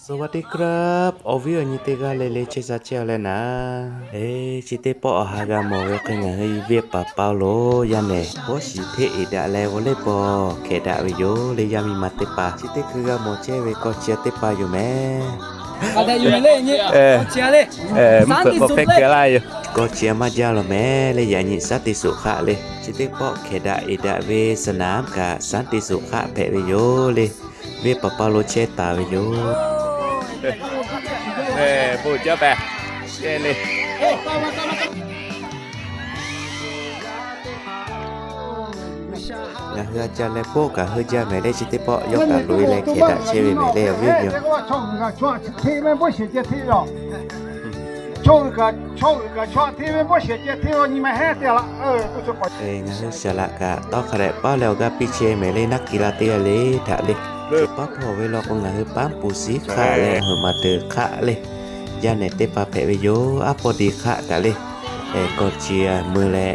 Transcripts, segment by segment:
สวัสดีครับ awˬ viˉ awˬ nyi teˇ g'aˇ le le chehˇ sha chehˇ a leh naˍ. Eˬ, chi teˇ pawˆ awˬ ha g'a mawˬ ve hk'e ngaˬ hui Viˇ paˍ Pawˇluꞈ yaˇ nehˬ bawˇ shiˍ hteˇ eˍ daꞈ leh g'aw lehˇ paw hkehˍ daꞈ ve yoˬ le. Yaˇ miˇ ma teˇ hpaˍ chi teˇ hkui g'a mawˬ chehˇ ve kawˇ chi a teˇ hpaˍ yoˬ mehˍ. Mvuhˇ hpeuꞈ k'awꞈ fehˇ keu laˇ yoˬ. Kawˇ chi a maˇ jaˇ lawˬ mehˍ le. Yaꞈ nyi สันติสุข hk'aˆ le. Chi teˇ pawˆ hkehˍ daꞈ eˍ daꞈ ve สนาม kaꞈ สันติสุข hk'aˆ hpehꞈ ve yoˬ le. Viˇ paˍ Pawˇluꞈ chehˇ taˍ ve yoˬ. Bon jaˇ pehˍ le. Ngaˬ hui a ca leh boˆ kaꞈ heuˆ jaˇ mehˍ le. Chi teˇ pawˆ yawˇ kaꞈ loꞈ e leh hkehˍ daꞈ chehˇ ve mehˍ le, awˬ viˉ awˬ nyi. Ngaˬ hui saˍ laꞈ kaꞈ tawˇ hk'a dehꞈ paˉ leh awˬ g'aˇ piˇ chehˇ mehˍ le, naˆ ki la teˇ g'aˇ le htaꞈ le. Paˉ hpawˇ ve law k'o, ngaˬ hui ปั๊มปูนสีขาว leh heuꞈ maˍ deuˬ hk'aˆ le. Yaˇ nehˬ teˇ hpaˍ hpehꞈ ve yoˬ. Aˉ pawˇ di hk'aˆ kaꞈ le, kawˇ chi a mui leh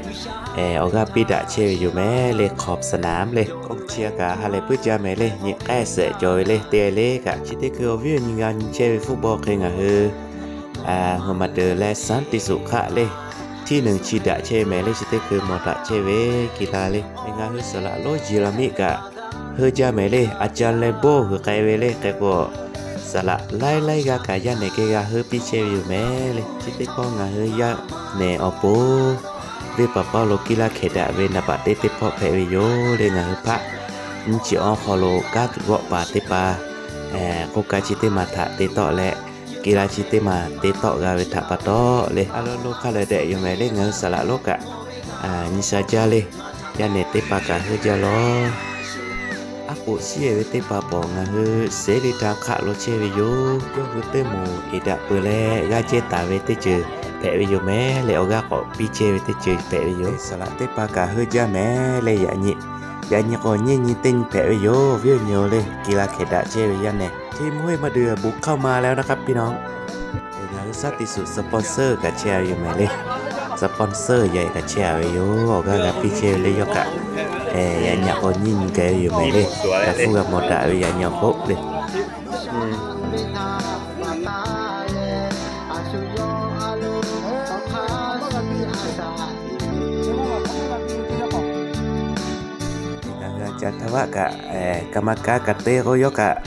awˬ g'aˇ piˇ daꞈ chehˇ ve yoˬ mehˍ le. ขอบสนาม le. Kawˇ chi a kaꞈ ha lehˬ puiˉ jaˇ mehˍ le. Nyi k'ehˆ sehꞈ cawˬ ve le. Teˇ g'aˇ le kaꞈ chi teˇ hkui awˬ viˉ awˬ nyi g'a nyi chehˇ ve football hk'e ngaˬ hui heuꞈ maˍ deuˬ leh สันติสุข hk'aˆ le, ที่หนึ่ง chi daꞈ chehˇ ve mehˍ le. Chi teˇ hkui mawˬ daꞈ chehˇ ve กีฬา le. Ngaˬ hui saˍ laꞈ lonˉ Yeˍraˍmiˆ kaꞈ heuˆ jaˇ mehˍ le. A ca leh boˆ g'uiˬ k'ai ve le. Hk'e k'o, saˍ laꞈ laiˉ laiˉ g'aˇ kaꞈ yaˇ nehˬ geh g'a heuˆ piˇ chehˇ ve yoˬ mehˍ le. Chi teˇ pawˆ ngaˬ hui yaˇ nehˬ awˬ pon Viˇ paˍ Pawˇluꞈ กีฬา hkehˍ daꞈ ve naˍ baꞈ teˇ teˇ pawˆ hpehꞈ ve yoˬ le. Ngaˬ hui hpaˆ nyi chi awˬ hk'aw lo kanˉ g'awˆ paˍ teˇ hpaˍ k'oˆ ka chi teˇ maˬ htaꞈ te tawˆ leh, กีฬา chi teˇ maˬ te tawˆ g'a ve htaꞈ pa taw le, a lo lo hk'a lehˬ dehꞈ yoˬ mehˍ le. Ngaˬ hui saˍ laꞈ lonˉ kaꞈ nyi sha jaˇ le. Yaˇ nehˬ teˇ hpaˍ kaꞈ heuˆ jaˇ lawˬ. Aˉ poꞈ shiˉ e ve teˇ hpaˍ pawˍ ngaˬ hui เสรีธรรม hk'aˆ lo chehˇ ve yoˬ. Yawˇ hui teˇ moˍ eˍ daꞈ peuˬ leh g'aˇ jehˇ taˍ ve teˇ ceuˬ hpehꞈ ve yoˬ mehˍ le. Awˬ g'aˇ k'awꞈ piˇ chehˇ ve teˇ ceuˬ hpehꞈ ve yoˬ. Saˍ laꞈ teˇ hpaˍ kaꞈ heuˆ jaˇ mehˍ le. Yaꞈ nyi, yaꞈ nyi k'o nyiˇ nyi teˇ nyi hpehꞈ ve yoˬ. Viˉ awˬ nyi le, กีฬา hkehˍ daꞈ chehˇ ve yaˇ nehˬ ทีมห้วยมะเดื่อ บุกเข้ามาแล้วนะครับพี่น้อง. Ngaˬ hui สันติสุข สปอนเซอร์ kaꞈ chehˇ ve yoˬ mehˍ le. สปอนเซอร์ yaꞈ kaꞈ chehˇ ve yoˬ. Awˬ g'aˇ g'a piˇ chehˇ ve le yawˇ kaꞈ. Yaꞈ nyi k'o nyiˇ nyi gaˬ ve yoˬ mehˍ le. G'a hpuˇ g'a mawˬ daꞈ ve yaꞈ nyi awˬ hk'oˆ le. Ngaˬ hui a ca htaˇ vaˆ kaꞈ, กรรมการ kaꞈ te k'o yawˇ kaꞈ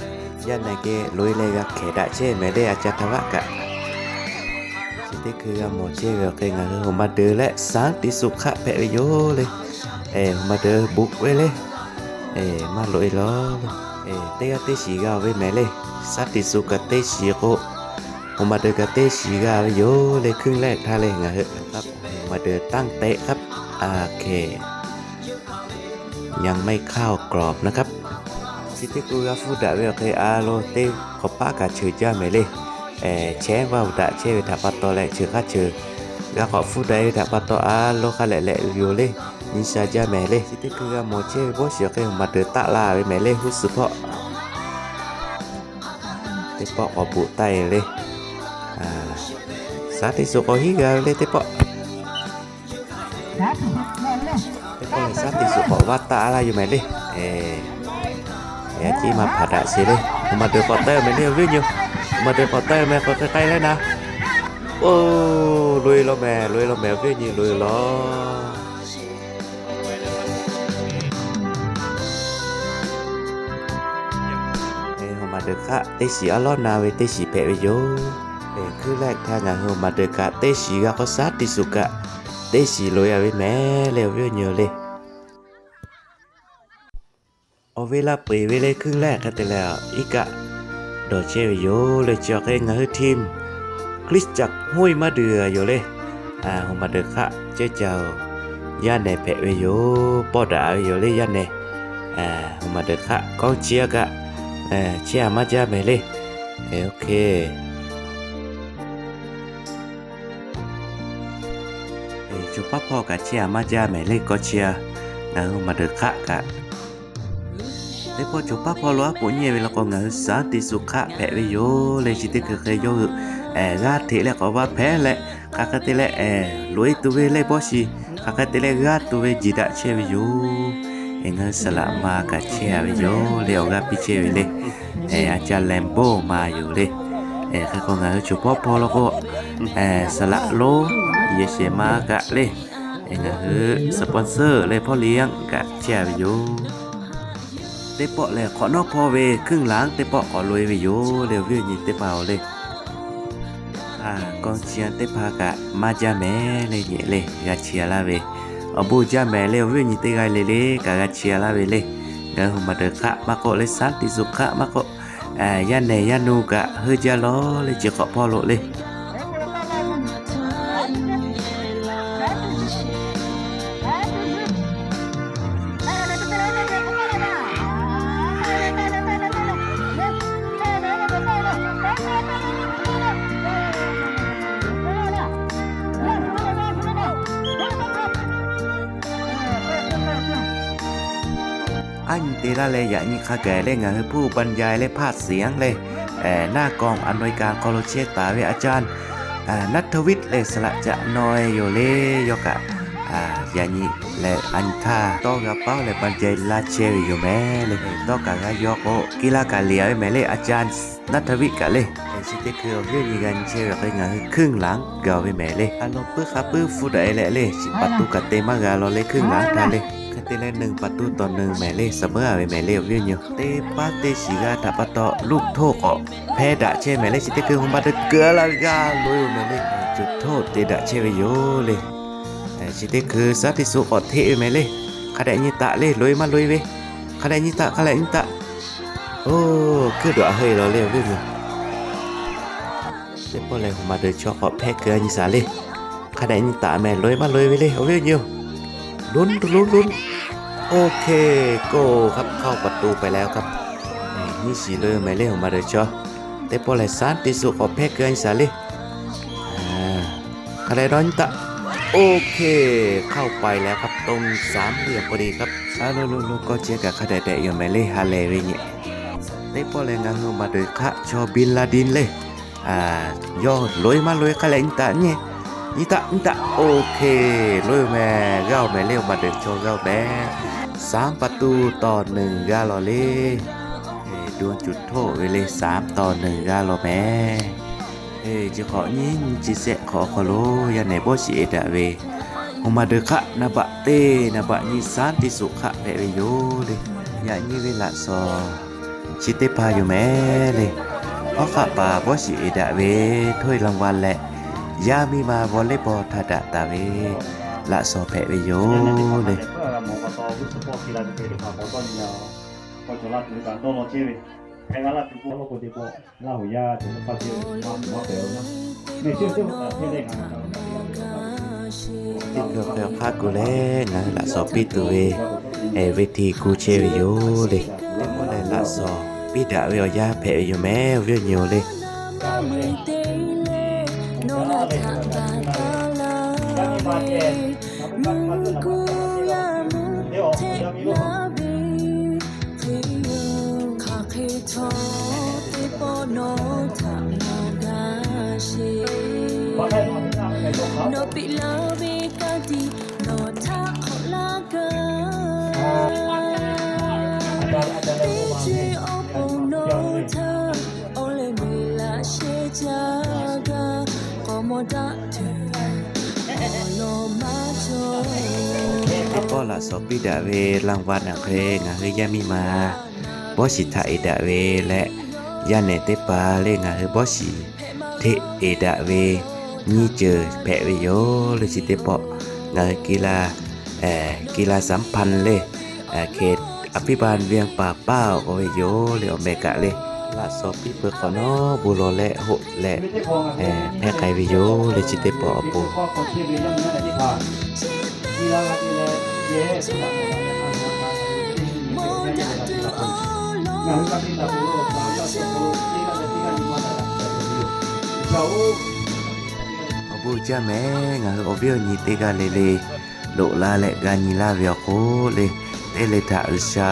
yaˇ nehˬ geh loꞈ e leh g'a hkehˍ daꞈ chehˇ mehˍ le. A ca htaˇ vaˆ kaꞈ chi teˇ hkui g'a mawˬ chehˇ ve awˬ hk'e ngaˬ hui หัวหมากเดือ leh สันติสุข hk'aˆ hpehꞈ ve yoˬ le. หัวหมากเดือ บุก ve le. Maˇ loꞈ e lawˬ le. Teˇ g'aˇ teˇ shiˍ g'a ve mehˍ le. สันติสุข kaꞈ teˇ shiˍ k'o, หัวหมากเดือ kaꞈ teˇ shiˍ g'a ve yoˬ le. ครึ่งแรก htaˇ le ngaˬ hui หัวหมากเดือ ตั้งเตะครับ อาเค ยังไม่เข้ากรอบนะครับ. Chi teˇ hkui g'a hpuˇ daꞈ ve awˬ hk'e a lo teˇ hk'awꞈ paˉ kaꞈ cheuˬ jaˇ mehˍ le. Chehˇ vaˇ uˬ daꞈ chehˇ ve htaꞈ pa taw leh cheuˬ hk'aˇ cheuˬ g'a k'awꞈ hpuˇ daꞈ ve htaꞈ pa taw a lo hk'a lehˬ lehꞈ ve yoˬ le. Nyi sha jaˇ mehˍ le. Chi teˇ hkui g'a mawˬ chehˇ ve bawˇ shiˍ awˬ hk'e หัวหมากเดือ taˆ la ve mehˍ le. Huˉ suhˍ hpawˇ teˇ pawˆ k'awꞈ bvuhꞈ taˆ e le. Saˉ teˇ suhˍ k'awꞈ hiˉ g'a ve le teˇ pawˆ. Teˇ pawˆ lehˬ saˉ teˇ suhˍ k'awꞈ vaˇ taˆ laˇ yoˬ mehˍ le. Yaꞈ ciˉ maˇ hpaˍ daꞈ sheˍ le. หัวหมากเดือ k'awꞈ taiˉ mehˍ le, awˬ viˉ awˬ nyi. หัวหมากเดือ k'awꞈ taiˉ mehˍ, k'awꞈ hk'e k'ai leh naˍ. Oˇ, loꞈ e lawˬ mehˍ, loꞈ e lawˬ mehˍ, awˬ viˉ awˬ nyi, loꞈ e lawˬ. หัวหมากเดือ hk'aˆ teˇ shiˍ a lawˉ na ve teˇ shiˍ hpehꞈ ve yoˬ. Hkui leh htaˇ ngaˬ hui หัวหมากเดือ kaꞈ teˇ shiˍ g'a k'o saˉ teˇ suhˍ kaꞈ teˇ shiˍ loꞈ e a ve mehˍ le, awˬ viˉ awˬ nyi le. Awˬ ve laˇ peu eˬ ve le ครึ่งแรก hk'e te leh iˉ kaˆ dawˬ chehˇ ve yoˬ le. Chi awˬ hk'e ngaˬ hui ทีม คริสตจักรห้วยมะเดื่อ yoˬ le. หัวหมากเดือ hk'aˆ cehˇ caoˬ yaˇ nehˬ hpehꞈ ve yoˬ. Pawˆ daꞈ ve yoˬ le yaˇ nehˬ. หัวหมากเดือ hk'aˆ กองเชียร์ kaꞈ chehˇ a maˇ jaˇ mehˍ le. Oˇ hk'e, co paˉ hpawˇ kaꞈ chehˇ a maˇ jaˇ mehˍ le กองเชียร์. Ngaˬ hui หัวหมากเดือ hk'aˆ kaꞈ teˇ pawˆ co paˉ hpawˇ lo aˉ poꞈ nyi ve law k'o ngaˬ hui saˉ teˇ suhˍ hk'aˆ hpehꞈ ve yoˬ le. Chi teˇ hkui hk'e yawˇ hui g'aˇ hteꞈ leh k'awꞈ vaˇ hpehꞈ leh, hk'aˬ hk'e te leh loꞈ e tuˬ ve leh bawˇ shiˍ, hk'aˬ hk'e te leh g'aˇ tuˬ ve jiˬ daꞈ chehˇ ve yoˬ. Ngaˬ hui saˍ laꞈ ma kaꞈ chehˇ a ve yoˬ le, awˬ g'aˇ piˇ chehˇ ve le. อาจารย์แรมโบ้ ma yoˬ le. Hk'e k'o ngaˬ hui choˬ hpawˇ hpawˇ lo k'o, saˍ laꞈ lonˉ yehˬ shehˍ ma kaꞈ le, ngaˬ hui sponsor le พ่อเลี้ยง kaꞈ chehˇ ve yoˬ. Teˇ pawˆ lehˬ hk'awꞈ nawˉ hpawˇ ve ครึ่งหลัง teˇ pawˆ k'awꞈ loꞈ-e ve yoˬ le, awˬ viˉ awˬ nyi teˇ hpaˍ-oˬ le. กองเชียร์ teˇ hpaˍ kaꞈ maˇ jaˇ mehˍ le, nyi le g'a chi-a laˇ ve, awˬ bon jaˇ mehˍ le, awˬ viˉ awˬ nyi teˇ g'aˇ le le kaꞈ g'a chi-a laˇ ve le. Ngaˬ hui โฮมมาเดิต hk'aˆ maˇ k'oˆ le, สันติสุข hk'aˆ maˇ k'oˆ, yaˇ nehˬ yaˇ nu kaꞈ heuˆ jaˇ lawˬ le, chi hk'awꞈ hpawˇ lo le. Aˉ nyi te laˇ leh yaꞈ nyi hk'a gaˬ le, ngaˬ hui ผู้บรรยาย le ภาคเสียง le หน้ากองอำนวยการ hk'aw lo chehˇ taˍ ve อาจารย์ นัทวิทย์ le saˍ laꞈ caꞈ naw-e yoˬ le. Yawˇ kaꞈ yaꞈ nyi leh a nyi htaˇ tawˇ g'a paˉ leh บรรยาย laˇ chehˇ ve yoˬ mehˍ le. Tawˇ kaꞈ g'a yaw k'o, กีฬา kaꞈ liꞈ-a ve mehˍ le, อาจารย์ นัทวิทย์ kaꞈ le. Chi teˇ hkui awˬ viˉ awˬ nyi g'a nyi chehˇ ve awˬ hk'e ngaˬ hui ครึ่งหลัง gaˬ ve mehˍ le. A lo puiˉ hk'a puiˉ hpu daꞈ-e leh le, chi ประตู kaꞈ te maˇ g'a law le ครึ่งหลัง htaˇ le. Hk'e te leh หนึ่งประตูต่อหนึ่ง mehˍ le, สเสมอ ve mehˍ le, awˬ viˉ awˬ nyi-oˬ. Teˇ paˉ teˇ shiˍ g'aˇ htaꞈ pa taw ลูกโทษ k'awꞈ hpehˇ daꞈ chehˇ mehˍ le. Chi teˇ hkui โฮมมาเดิต keu-a laˇ ve g'aˇ loꞈ-e mehˍ le, จุดโทษ te daꞈ chehˇ ve yoˬ le. Chi teˇ hkui สันติสุข k'awꞈ hteˆ ve mehˍ le. Hk'a dehꞈ nyi taꞈ le, loꞈ-e maˇ loꞈ-e ve. Hk'a dehꞈ nyi taꞈ, hk'a dehꞈ nyi taꞈ. Oˇ, hkuiˇ daꞈ heuˆ-e law le, awˬ viˉ awˬ nyi. Teˇ pawˆ lehˬ โฮมมาเดิต chaw k'awꞈ hpehˇ keu-a nyi shaˍ le. Hk'a dehꞈ nyi taꞈ mehˍ, loꞈ-e maˇ loꞈ-e ve le, awˬ viˉ awˬ nyi-oˬ. Lunˉ lunˉ lunˉ. โอเค โกลครับ เข้าประตูไปแล้วครับ nyiˇ shiˍ loꞈ-e mehˍ le, โฮมมาเดิต chaw. Teˇ pawˆ lehˬ สันติสุข k'awꞈ hpehˇ keu-a nyi shaˍ le. Hk'a dehꞈ dawˇ nyi taꞈ. โอเค เข้าไปแล้วครับ ตรงสามเหลี่ยมพอดีครับ A lo lo lo, kawˇ ceh kaꞈ hk'a dehꞈ dehꞈ yoˬ mehˍ le, ha lehˬ ve nyi. Teˇ pawˆ lehˬ ngaˬ hui โฮมมาเดิต hk'aˆ chaw บินลาดิน le. Yawˇ loꞈ-e maˇ loꞈ-e, hk'a dehꞈ nyi taꞈ nyi. Nyi taꞈ, nyi taꞈ. โอเค loꞈ-e mehˍ, g'aˇ-oˬ mehˍ le, โฮมมาเดิต chaw g'aˇ-oˬ mehˍ. สามประตูต่อหนึ่ง g'aˇ law le. Dawˇ จุดโทษ ve le, สามต่อหนึ่ง g'aˇ law mehˍ. Chi hk'awꞈ nyiˇ nyi chi shehˆ hk'awꞈ awˬ hk'aw lo yaˇ nehˬ bawˇ shiˍ eˍ daꞈ ve โฮมมาเดิต hk'aˆ นับเบอร์ teˇ, นับเบอร์ nyiˇ สันติสุข hk'aˆ hpehꞈ ve yoˬ le. Yaꞈ nyi ve laꞈ shawnˍ chi teˇ hpaˍ yoˬ mehˍ le. Hawˉ hk'aˆ paˍ bawˇ shiˍ eˍ daꞈ ve ถ้วยรางวัล leh yaˇ miˇ ma volleyball htaꞈ daꞈ taˍ ve laꞈ shawnˍ hpehꞈ ve yoˬ le. Teˇ hkui hk'e hk'aˆ kuˬ leh ngaˬ hui laꞈ shawnˍ piˇ tuˬ ve เวที kuˬ chehˇ ve yoˬ le. Teˇ pawˆ lehˬ laꞈ shawnˍ piˇ daꞈ ve awˬ yanˇ hpehꞈ ve yoˬ mehˍ, awˬ viˉ awˬ nyi-oˬ le. Teˇ pawˆ laꞈ shawnˍ piˇ daꞈ ve รางวัล hk'e ngaˬ hui yaˇ miˇ ma bawˇ shiˍ htaꞈ eˍ daꞈ ve leh, yaˇ nehˬ teˇ hpaˍ le ngaˬ hui bawˇ shiˍ hteꞈ eˍ daꞈ ve nyiˇ ceuˬ hpehꞈ ve yoˬ le. Chi teˇ pawˆ ngaˬ hui กีฬาสัมพันธ์ le, เขตอภิบาลเวียงป่าเป้า k'oˆ ve yoˬ le. Awˬ meh kaꞈ le laꞈ shawnˍ piˇ peuˬ hk'awꞈ nawˉ bon lawˬ leh hoˆ leh hpehˇ k'ai ve yoˬ le. Chi teˇ pawˆ awˬ pon awˬ bon jaˇ mehˍ. Ngaˬ hui awˬ viˉ awˬ nyi teˇ g'aˇ le le loꞈ la leh g'a nyi laˇ ve awˬ hk'oˆ le, teˇ le htaꞈ G'uiˬsha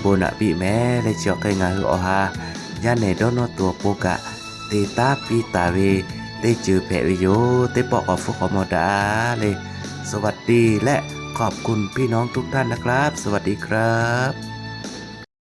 bon naꞈ piˇ mehˍ le. Chi awˬ hk'e ngaˬ hui awˬ ha yaˇ nehˬ dawˇ nawˇ tuˬ awˬ pon kaꞈ te taˉ piˇ taˍ ve teˇ ceuˬ hpehꞈ ve yoˬ. Teˇ pawˆ k'awꞈ hpfuhˇ k'awꞈ mawˬ daꞈ le. สวัสดี และ ขอบคุณพี่น้องทุกท่านนะครับ สวัสดีครับ.